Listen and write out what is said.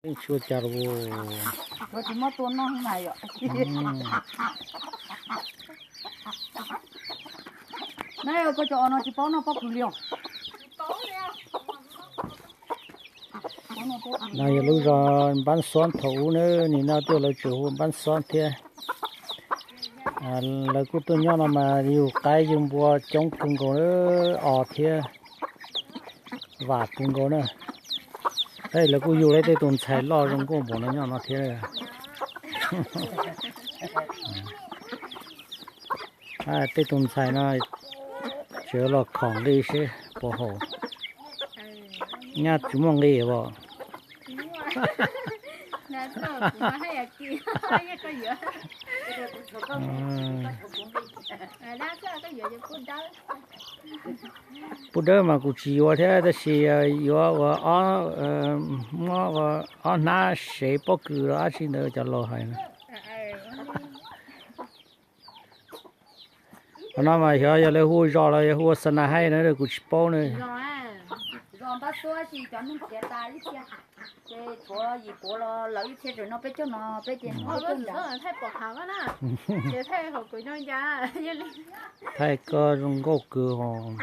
Yeej tsis ua cas los. Tsis muab tua noj mas yom. Na, koj cov os no tsis paub noj pob kws li os. No yog lub zos Npab Xob thaum ub na, nim no tuaj lawv tseem hu Npab Xob thiab. Lawv kuj tuaj nyob no mas yug qaib yug npua coob kawg nkaus, os thiab vam kawg nkaus na. Tab sis lawv kuj yug lawv tej tus ntxhais loj zoo nkauj npaum no nyob no thiab. Tej tus ntxhais no tseem los khoom nqi seb puas haum. Nyaj tsis muaj nqi os. Pub dawb mas kuv tsis yuav thiab, tab sis yuav ua ob, muab ob hnab sev pob kws los dab tsi ntawd cov laus hais na. Qhov no mas xyov yog lawv hu zos los yog hu ua xa na haij na, kuv tsis paub na. Zos Npab Xuab sis cov neeg khiav tas ib txhia, ces tshuav yim puav los lawv ib txhia tseem noj peb caug no, peb ces noj peb caug ntawd. Thaij koj zoo nkauj kawg hos.